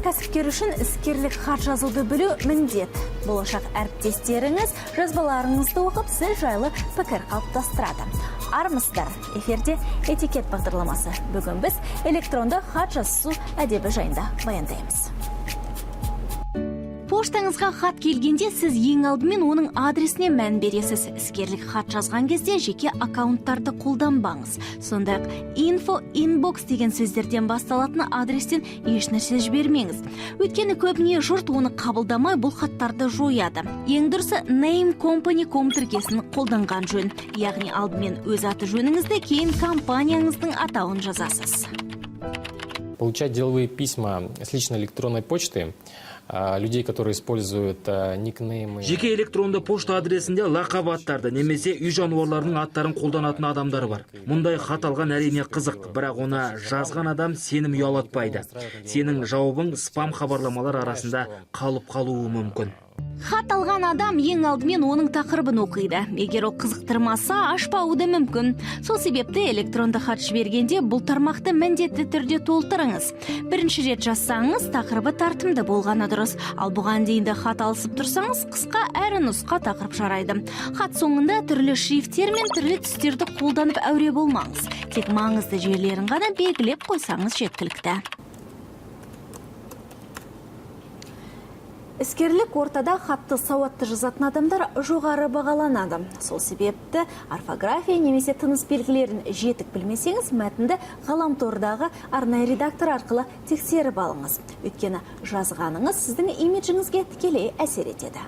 Кәсіпкер үшін іскерлік хат жазуды білу міндет. Болашақ әріптестеріңіз жазбаларыңызды оқып, сіз жайлы пікір қалыптастырады. Армысыздар, эфирде «Этикет» бағдарламасы. Бүгін біз электронды хат жазысу әдебі жайында баяндаймыз. Поштаңызға хат келгенде сіз ең алдымен оның адресіне мән бересіз. Іскерлік хат жазған кезде жеке аккаунттарды қолданбаңыз. Сондай-ақ info, inbox деген сөздерден басталатын адрестен ешнәрсе жібермеңіз. Өйткені көбіне жұрт оны қабылдамай, бұл хаттарды жояды. Ең дұрысы name company com тіркесін қолданған жөн. Яғни алдымен өз аты жөніңізді, кейін компанияңыздың атауын жазасыз. Получать деловые письма с личной электронной почты людей, которые используют никнеймы. Жеке электронды пошта адресінде лақап аттарды немесе үй жануарларының аттарын қолданатын адамдар бар. Мұндай хат алған, әрине, қызық, бірақ оны жазған адам сенім ұялатпайды. Сенің жауабың спам хабарламалар арасында қалып қалуы мүмкін. Хат алған адам ең алдымен оның тақырыбын оқиды. Егер ол қызықтырмаса, ашпауы да мүмкін. Сол себепті электронды хат жібергенде бұл тармақты міндетті түрде толтырыңыз. Бірінші рет жазсаңыз, тақырыбы тартымды болғаны дұрыс. Ал бұған дейін де хат алысып тұрсаңыз, қысқа әрі нұсқа тақырып жарайды. Хат соңында түрлі шрифттер мен түрлі түстерді қолданып әуре болмаңыз. Тек маңызды жерлерін ғана белгілеп қойсаңыз, жеткілікті. Іскерлік ортада хатты сауатты жазатын адамдар жоғары бағаланады. Сол себепті орфография немесе тыныс белгілерін жетік білмесеңіз, мәтінді ғаламтордағы арнайы редактор арқылы тексеріп алыңыз. Өйткені жазғаныңыз сіздің имиджіңізге тікелей әсер етеді.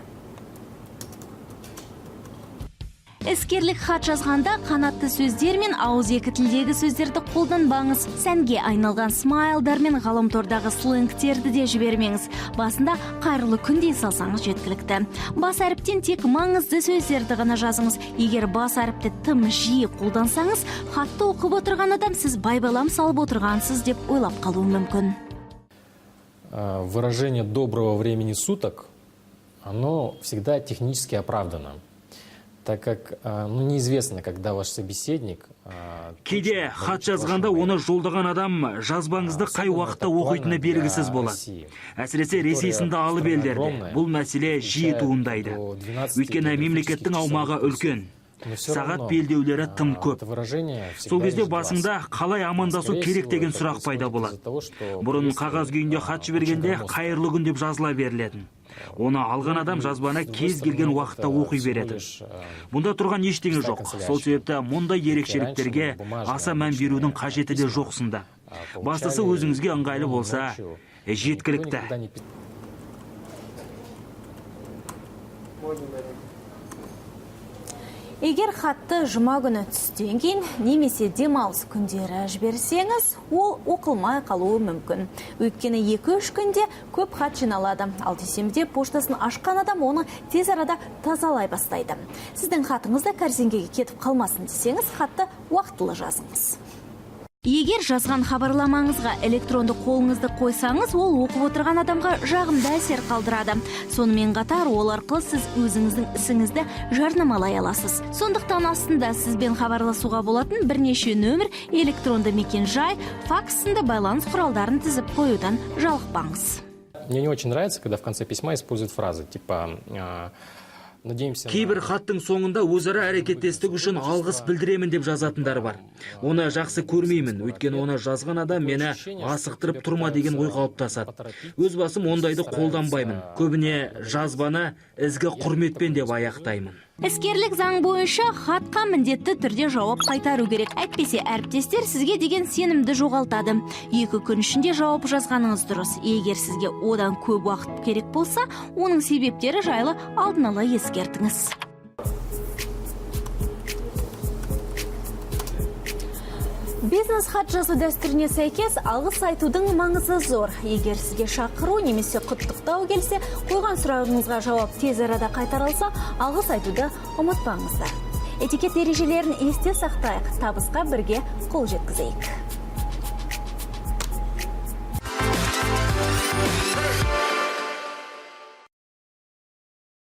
Іскерлік хат жазғанда қанатты сөздер мен ауызекі тілдегі сөздерді қолданбаңыз. Сәнге айналған смайлдар мен ғаламтордағы сленгтерді де жібермеңіз. Басында «қайырлы күн» дей салсаңыз, жеткілікті. Бас әріптен тек маңызды сөздерді ғана жазыңыз. Егер бас әріпті тым жиі қолдансаңыз, хатты оқып отырған адам сіз байбалам салып отырғансыз деп ойлап қалуы мүмкін. Выражение «доброго времени суток», оно всегда технически оправдано, так как ну, неизвестно, когда ваш собеседник Кейде хат жазғанда оны жолдаған адам жазбаңызды қай уақытта оқитыны белгісіз болады. Әсіресе Ресей сынды алып елдерде бұл мәселе жиі туындайды. Өйткені мемлекеттің аумағы үлкен, сағат белдеулері тым көп. Сол кезде басыңда қалай амандасу керек деген сұрақ пайда болады. Бұрын қағаз күйінде хат жібергенде «қайырлы күн» деп жазыла берілетін. Оны алған адам жазбаны кез келген уақытта оқи береді. Бұнда тұрған ештеңе жоқ. Сол себепті мұндай ерекшеліктерге аса мән берудің қажеті де жоқ сынды. Бастысы, өзіңізге ыңғайлы болса, жеткілікті. Егер хатты жұма күні түстен кейін немесе демалыс күндері жіберсеңіз, ол оқылмай қалуы мүмкін. Өйткені 2-3 күнде көп хат жиналады. Ал дүйсенбіде поштасын ашқан адам оны тез арада тазалай бастайды. Сіздің хатыңыз да кәрзеңкеге кетіп қалмасын десеңіз, хатты уақытылы жазыңыз. Егер жазған хабарламаңызға электронды қолыңызды қойсаңыз, ол оқып отырған адамға жағымды әсер қалдырады. Сонымен қатар ол арқылы сіз өзіңіздің ісіңізді жарнамалай аласыз. Сондықтан астында сізбен хабарласуға болатын бірнеше нөмір, электронды мекен-жай, факс сынды байланыс құралдарын тізіп қоюдан жалықпаңыз. Мне не очень нравится, когда в конце письма используют фразы типа «надеемся». Кейбір хаттың соңында «өзара әрекеттестік үшін алғыс білдіремін» деп жазатындар бар. Оны жақсы көрмеймін, өйткені оны жазған адам мені асықтырып тұрма деген ой қалыптасады. Өз басым ондайды қолданбаймын. Көбіне жазбаны «ізгі құрметпен» деп аяқтаймын. Іскерлік заң бойынша хатқа міндетті түрде жауап қайтару керек. Әйтпесе әріптестер сізге деген сенімді жоғалтады. 2 күн ішінде жауап жазғаныңыз дұрыс. Егер сізге одан көп уақыт керек болса, оның себептері жайлы алдын ала ескертіңіз. Бизнес хат жазу дәстүріне сәйкес алғыс айтудың маңызы зор. Егер сізге шақыру немесе құттықтау келсе, қойған сұрағыңызға жауап тез арада қайтарылса, алғыс айтуды ұмытпаңыздар. Этикет ережелерін есте сақтайық, табысқа бірге қол жеткізейік.